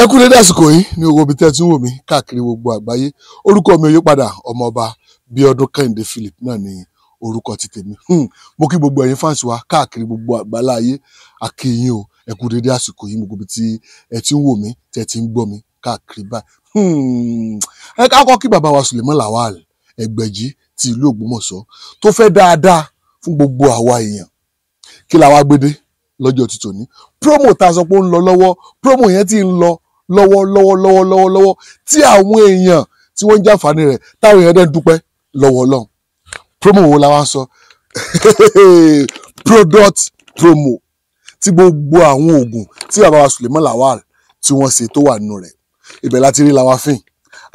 Ẹ kú dédé àsìkò yìí ní owó ibi tẹ́ ẹ ti ń wò mí káàkiri gbogbo àgbáyé. Orúkọ mi ò yí padà, Ọmọọba Bíọ́dún Kẹ́hìndé Philip náà ni orúkọ ti tèmi. Mo kí gbogbo ẹ̀yin fans wa káàkiri gbogbo àgbáláyé, a kí yín o. Ẹ kú dédé àsìkò yìí gbogbo ibi tí ẹ ti ń wò mí, tẹ́ ẹ ti ń gbọ́ mi káàkiri báyìí. Ẹ ká kọ́ kí bàbá wa Suleiman Lawal Ẹgbẹ̀jì ti ìlú Ògbómọ̀ṣọ́ tó fẹ́ dáadáa fún gbogbo àwa èèyàn. Kí la wá gbédé lọ́jọ́ ti tòní? Promo tá a sọ pé ó ń lọ lọ́wọ́, promo yẹn ti ń lọ lọ́wọ́ lọ́wọ́ lọ́wọ́ lọ́wọ́ lọ́wọ́, tí àwọn èèyàn tí wọ́n ń jàǹfààní rẹ̀, táwọn èèyàn dẹ̀ ń dúpẹ́ lọ́wọ́ Ọlọ́run. Promo wo la wá ń sọ? Product promo tí gbogbo àwọn oògùn tí bàbá wa Suleiman Lawal tí wọ́n ṣe tó wà nínú rẹ̀. Ibẹ̀ láti rí lawafin,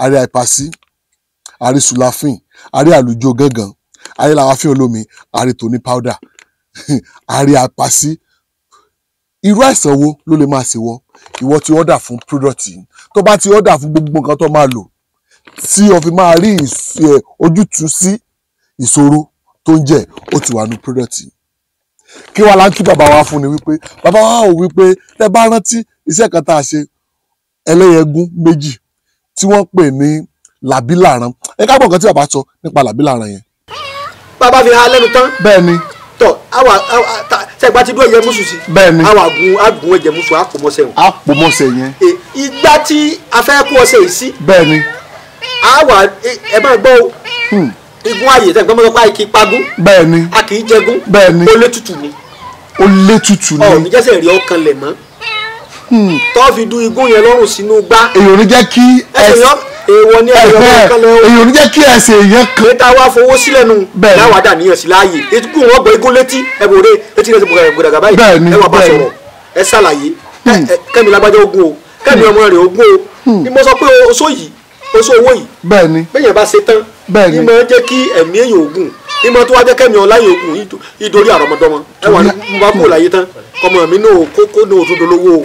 àrí àìpàsí, àrí sulafin, àrí àlùjọ gángan, àrí lawafin olómi, àrí tòní powder, àrí àìpàsí. Irú àìsàn wo ló lè máa ṣe wọ́? Ìwọ tí order fún product yìí, tó bá ti order fún gbogbo nǹkan tó máa lò tí o fi máa rí ojútùú sí ìṣòro tó ń jẹ́, ó ti wà ní product yìí. Kí wàá láǹkí bàbá wa fún ni wípé bàbá wa ò wípé tẹ́ bá rántí iṣẹ́ kan tá a ṣe, ẹlẹ́yẹgún méjì tí wọ́n pè ní làbílàrán. Ẹ ká gbọ́ nǹkan tí bàbá sọ nípa làbílàrán yẹn. Bàbá fi ha lẹ́nu tán. Bẹ́ẹ̀ni. Tọ àwa sẹgbà tí dúró ẹyẹ mùsùn sí. Bẹ́ẹ̀ni. Àwa gun agun ẹ̀jẹ̀ mùsùn àpòmọsẹ wọn. Àpòmọsẹ yẹn. Ìgbà tí a fẹ́ kó ọṣẹ yìí sí. Bẹ́ẹ̀ni. Àwa ẹ máa gbọ́ o. Igun ààyè tẹ̀ gbọ́mọ́ pa kì í pagún. Bẹ́ẹ̀ni. A kì í jẹgún. Bẹ́ẹ̀ni. Ó lé tutù ni. Ó lé tutù ni. Ọ̀ ní jẹ́sẹ̀ rí ọkàn lẹ̀ mọ́. Tọ́ fi dún igun yẹn lọ́rùn sínú gbá. Èyàn ò ní jẹ́ kí ẹsẹ̀ èèwọ̀ ni ẹ̀yọ̀ kan lẹ́ o. Èyàn ò ní jẹ́ kí ẹsẹ̀ èèyàn kan. Létà wá fowó sílẹ̀ nu. Láwa dà níyàn sí láàyè. Eégún wọn gbọ́ eégún létí ẹ̀bùrẹ́ etí rẹ̀ ti gbọ̀dàgà báyìí. Bẹ́ẹ̀ni. Ẹ wà bá sọ̀rọ̀, ẹ ṣàlàyé. Kẹ́mi lágbájá ogun o, kẹ́mi ọmọ rẹ̀ ogun o. Ni mo sọ pé oṣó yìí, oṣó owó yìí. Bẹ́ẹ̀ni. Bẹ́yẹn bá ṣe tán. Bẹ́ẹ̀ni. Ni mo jẹ́ kí ẹ̀mí èèyàn ogun. Ni mo tó wá jẹ́ kẹ́mi ọláyè ogun ìdorí àrọ́mọdọ́mọ. Ẹ wà ní mo bá kúrò láyé tán. Kọmọ mi náà kó náà tó dolówó o.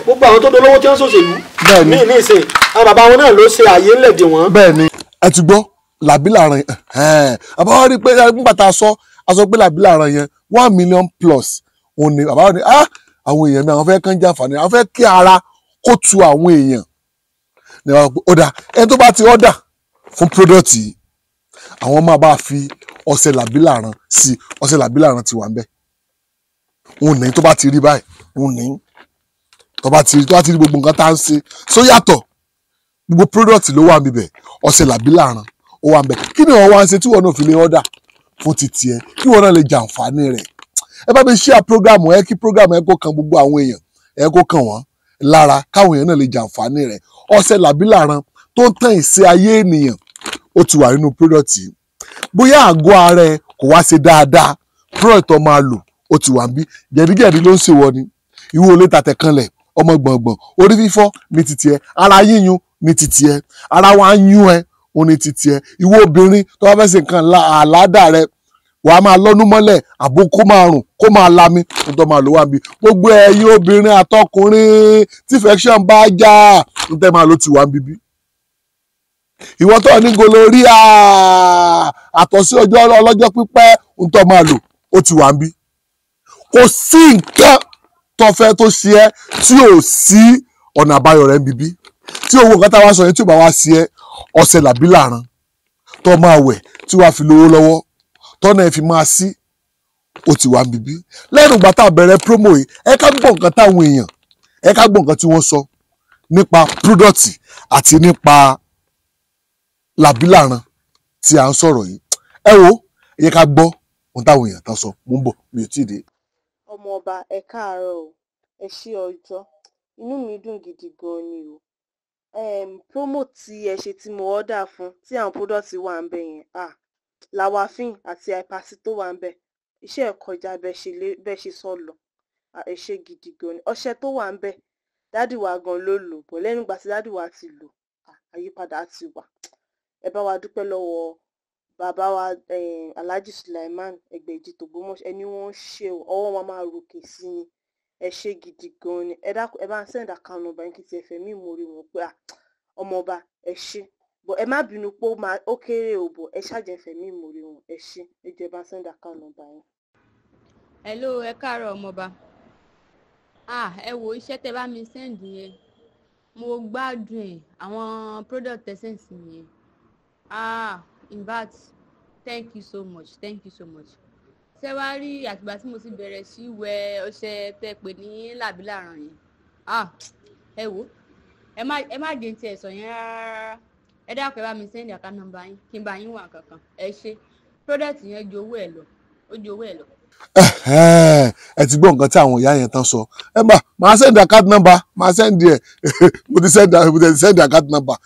Gbogbo àwọn tó dolówó tí wọ́n ṣòṣèlú. Bẹ́ẹ̀ni. Ní ìsìn àwọn bàbá wọn náà ló ṣe àyè ńlẹ̀ dè wọ́n. Bẹ́ẹ̀ni. Ẹ ti gbọ́ làbílàrán yẹn. Bàbá wa rí i pé nígbà tá a sọ pé làbílàrán yẹn 1 million plus òun ni bàbá wa ní àwọn èèyàn mi àwọn fẹ́ kán jàǹfààní, àwọn fẹ́ kí ara kó tu àwọn èèyàn. Ní wàá pé ó dà, ẹni tó bá ti order fún product yìí, àwọn máa bá fi ọṣẹ làbílàrán sí. Ọṣẹ làbílàrán ti wà ń bẹ̀. Òun ní tó bá ti rí báyìí, òun ní tó bá ti rí gbogbo nǹkan tá à ń ṣe só yàtọ̀. Gbogbo product ló wà níbẹ̀, ọṣẹ làbílàrán ó wà níbẹ̀. Kí ni wọ́n wá ń ṣe tí wọ́n náà fi lè order fún titi ẹ, kí wọ́n náà lè jàǹfààní rẹ̀? Ẹ bá mi share program ẹ, kí program ẹ kó kan gbogbo àwọn èèyàn, ẹ kó kàn wọ́n lára káwọn èèyàn náà lè jàǹfààní rẹ̀. Ọṣẹ làbílàrán tó ń tàn ìṣe ayé ènìyàn ó ti wà nínú product yìí. Bóyá àgọ́ ara ẹ kò wá ṣe dáadáa, product tó máa lò ó ti wà níbí. Jẹ̀díjẹ̀dí ló ń ṣe wọ ni, ìwọ olè tàtẹ̀ kanlẹ̀, ọmọ gbọ̀ngbọ̀n, orí fífọ́ ní titi ẹ, ara yíyún ní titi ẹ, ara wa ń yún ẹ ó ní titi ẹ. Ìwọ obìnrin tó bá fẹ́ ṣe nǹkan àládà rẹ, wà á máa lọ́nu mọ́lẹ̀ àbó kó máa rùn kó máa lami, ohun tó máa lò wá níbí. Gbogbo ẹ̀yin obìnrin àtọkùnrin tí infection bá já, ohun tẹ́ máa lò ti wà níbí. Ìwọ tó ní gonorrhea àtọ̀sí ọjọ́ ọlọ́jọ́ pípẹ́, ohun tó máa lò ó ti wà níbí. Kò sí nǹkan tó fẹ́ tó ṣe ẹ́ tí ò sí ọ̀nà àbáyọ rẹ̀ ń bíbí. Tí owó nǹkan tá a wá sọ yẹn tí ò bá wá sí ẹ, ọṣẹ làbílàrán tó máa wẹ̀ tí wàá fi lówó lọ́wọ́ tọ́nà ẹ̀ fi máa sí, ó ti wà ń bíbí. Lẹ́nu ìgbà tá a bẹ̀rẹ̀ promo yìí, ẹ ká gbọ́ nǹkan táwọn èèyàn, ẹ ká gbọ́ nǹkan tí wọ́n sọ nípa product àti nípa làbílàrán tí à ń sọ̀rọ̀ yìí. Ẹ wo, ẹ yẹ ká gbọ́ ohun táwọn èèyàn tán sọ. Mo ń bọ̀, mi ò tí ì dé. Ọmọọba ẹ káàárọ̀ o, ẹ ṣé ọjọ́, inú mi dùn gidi gan ni o. Promo tí ẹ ṣe tí mo order fún, tí àwọn product wà ń bẹ̀ yẹn, lawafin àti àìpàsí tó wà ń bẹ̀, iṣẹ́ ẹ̀ kọjá bẹ́ẹ̀ ṣe sọ lọ. Ẹ ṣé gidi gan ni. Ọṣẹ tó wà ń bẹ̀, dádì wa gan ló lò, bọ̀ lẹ́nu ìgbà tí dádì wa ti lò, àyípadà ti wà. Ẹ bá wa dúpẹ́ lọ́wọ́ bàbá wa Alhaji Suleiman Ẹgbẹ̀jì tògbómọ̀ṣọ́, ẹni wọ́n ṣe o, ọwọ́ wọn máa ròkè sí ni. Ẹ ṣé gidi gan ni. Ẹ dákun, ẹ bá ń send account number yín kí tiẹ̀ fẹ́ mí ìmoore wọn pé ọmọọba ẹ ṣé. Bọ̀ ẹ má bínú pé ó kéré o, bọ̀ ẹ ṣàjẹ́ fẹ́ mí ìmoore wọn, ẹ ṣé. Ẹ jọ̀ọ́ ẹ bá ń send account number yín. Hello, ẹ káàárọ̀ ọmọọba. Ẹ wo iṣẹ́ tẹ́ bá mi send yẹn, Mo gbádùn ẹ̀, àwọn product essence yẹn. Ah, in fact, thank you so much, thank you so much. Ṣé wàá rí àtìgbà tí mo ti bẹ̀rẹ̀ sí wẹ ọṣẹ tẹ́ pè ní làbílàrán yẹn? Ah, ẹ wò, ẹ má jẹ́ ti ẹ̀sọ̀ yẹn rárá. Ẹ dákun, ẹ bá mi send account number yín kí n bá yín wà kankan. Ẹ ṣe, product yẹn ju owó ẹ lọ, ó ju owó ẹ lọ. Ẹ ti gbọ́ nǹkan tí àwọn ìyá yẹn tán sọ. Ẹ bá máa send account number, máa send ẹ. Mo ti send account number.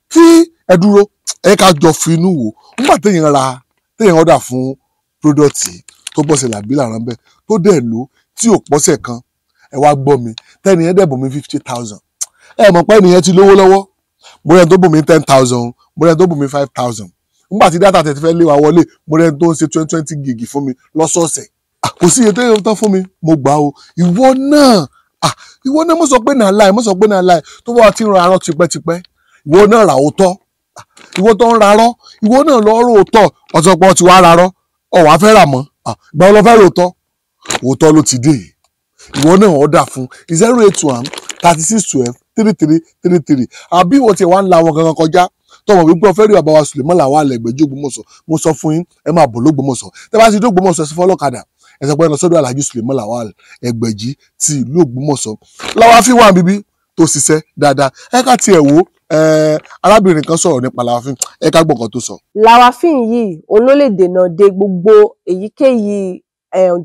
Tí ẹ dúró, ẹ ká jọ fi inú wò. Nígbà téèyàn ra, téèyàn order fún product tó bọ́ sí làbílàrán bẹ́ẹ̀, tó dẹ̀ lò tí ò pọ́sẹ̀ kan, ẹ wá gbọ́ mi, tẹ́ni yẹn dẹ̀ bùn mi 50,000. Ẹ mọ̀ pé ẹnìyẹn ti lówó lọ́wọ́. Mo rẹ̀ tó bùn mi 10,000, mo rẹ̀ tó bùn mi 5,000. Nígbà tí data tẹ̀ ti fẹ́ lé wa wọlé, mo rẹ̀ tó ń ṣe 20 gig fún mi lọ́sọ̀ọ̀sẹ̀. Kò sí iye tó yẹ tán fún mi, mo gbà o. Ìwọ náà, ìwọ náà mo sọ pé náà láì, mo sọ pé náà láì, tó bá ti ń ra arọ́ tipẹ́tipẹ́, ìwọ náà rà ó tọ́. Ìwọ tó ń rarọ́, ìwọ náà lọ rò ó tọ́. Ọ̀sọ̀pọ̀ ti wá rarọ́, ọ̀ wá fẹ́ rà mọ́. Ìgbà wo lo fẹ́ rò ó tọ́? Òótọ́ ló ti dé. Ìwọ náà ọ̀dà fún 081 36 12 33 33. Àbí ìwọ tí wàá ń la wọn gangan kọjá, tọmọ wípé o fẹ́ rí bàbá wa Suleiman Lawal Ẹgbẹ̀jì Ògbómọ̀ṣọ́, mo sọ fún yín, ẹ máa bọ̀ l'Ógbómọ̀ṣọ́. Tẹ́ bá ti dé Ògbómọ̀ṣọ́, ẹ sọ fọ́lọ́kadà, ẹ sọ pé ẹ lọ sọ́dọ̀ Alhaji Suleiman Lawal Ẹgbẹ̀jì ti ìlú Ògbómọ̀ṣọ́. Lawafin wà níbí tó ṣiṣẹ́ dáadáa. Ẹ ká tiẹ̀ wò, arábìnrin kan sọ̀rọ̀ nípa Lawafin, ẹ ká gbọ́ nǹkan tó sọ. Lawafin yìí òun ló lè dènà de gbogbo èyíkéyìí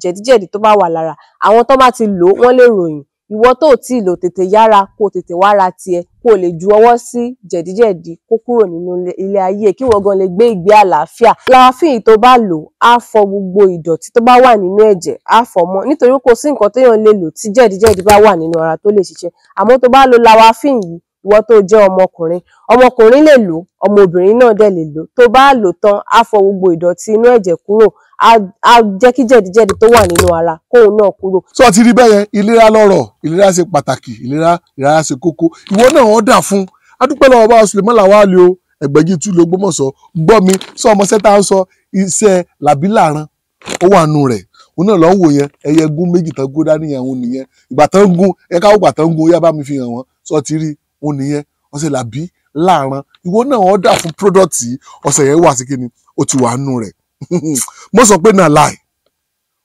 jẹ̀díjẹ̀dí tó bá wà lára. Àwọn tó bá ti lò wọ́n lè ròyìn. Ìwọ tó tí lò tètè yára kó tètè wá ra tiẹ̀, kó lè ju ọwọ́ sí jẹ̀díjẹ̀dí kó kúrò nínú ilé ayé, kí wọ́n gan lè gbé ìgbé àlàáfíà. Lawafin yìí tó bá lò á fọ gbogbo ìdọ̀tí tó bá wà nínú ẹ̀jẹ̀, á fọ mọ́, nítorí kò sí nǹkan téèyàn lè lò tí jẹ̀díjẹ̀dí bá wà nínú ara tó lè ṣiṣẹ́. Àmọ́ tó bá lo Lawafin yìí, ìwọ tó jẹ́ ọmọkùnrin, ọmọkùnrin lè lò, ọmọbìnrin náà dẹ̀ lè lò. Tó bá lò tán, á fọ gbogbo ìdọ̀tí inú ẹ̀jẹ̀ kúrò, á jẹ́ kí jẹ̀díjẹ̀dí tó wà nínú ara kóun náà kúrò. Sọ ti rí bẹ́ẹ̀ yẹn, ìlera lọ́rọ̀, ìlera ṣe pàtàkì, ìlera ṣe kókó. Ìwọ náà wọ́n dà fún. Adúpẹ́ lọ́wọ́ bá Suleiman Lawal o, Ẹgbẹ̀jì tún l'Ògbómọ̀ṣọ́. Gbọ́ mi, sọ ọmọ sẹ́ta ń sọ iṣẹ́ làbílàrán, ó wà nù rẹ̀. Òun náà lọ́ ń wò yẹn, ẹyẹ gún méjì tán gún dání yẹn, òun nìyẹn. Ìgbà tán gún, ẹ káwọ́ ìgbà tán gún, yá bá mi fi hàn wọ́n. Sọ ti rí, òun nìyẹn, ọṣẹ làbí láàrán. Ìwọ náà wọ́n dà fún product yìí, ọṣẹ yẹn wà sí kíni, ó ti wà nù rẹ̀. Mo sọ pé náà láì,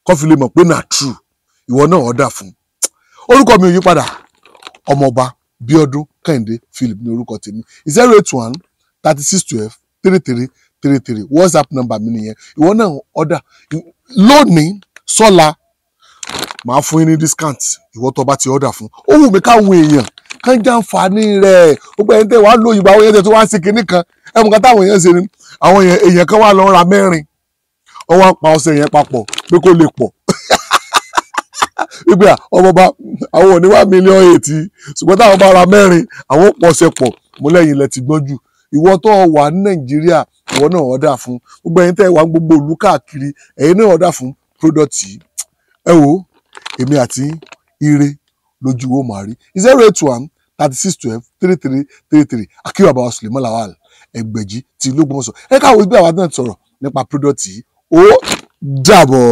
kọ́ fi lè mọ̀ pé náà true. Ìwọ náà ọ̀dà fún. Orúkọ mi ò yí padà, Ọmọọba Bíọ́dún Kẹ́hìndé Philip ní orúkọ tèmi. 081 36 12 33 33 WhatsApp number mi nìyẹn. Ìwọ náà ọ̀dà lónìí sọ́la, màá fún yín ní discount. Ìwọ tó bá ti ọ̀dà fún. Ó wù mí káwọn èèyàn kán jàǹfààní rẹ̀. Gbogbo ẹni tẹ́ wàá lóyìnbó, àwọn èèyàn tẹ́ tó wá ń ṣe kinní kan. Ẹ mọ̀ nǹkan táwọn èèyàn ṣe ni, àwọn èèyàn kan wà lọ ra mẹ́rin, wọ́n wá pa ọṣẹ yẹn papọ̀ pé kó lè pọ̀. Wípé ọmọọba àwọn ò ní 1.8 million, ṣùgbọ́n táwọn bá ra mẹ́rin, àwọn ó pọ̀ ọṣẹ pọ̀. Mo lẹ́yìn ilẹ̀ ti gbọ́n jù. Ìwọ tó wà ní Nàìjíríà, ìwọ náà ọ̀dà fún. Gbogbo ẹ̀yin tẹ́ wà gbogbo ìlú káàkiri, ẹ̀yin náà ọ̀dà fún product yìí. Ẹ wo, èmi àti ire lójú wo màá rí. 081 36 12 33 33. Akíwà bàbá Suleiman Lawal Ẹgbẹ̀jì ti ìlú Ògbómọ̀ṣọ́. Ẹ káwọ́ ibi àwa náà sọ̀rọ̀ nípa product yìí. Ó dàbọ̀.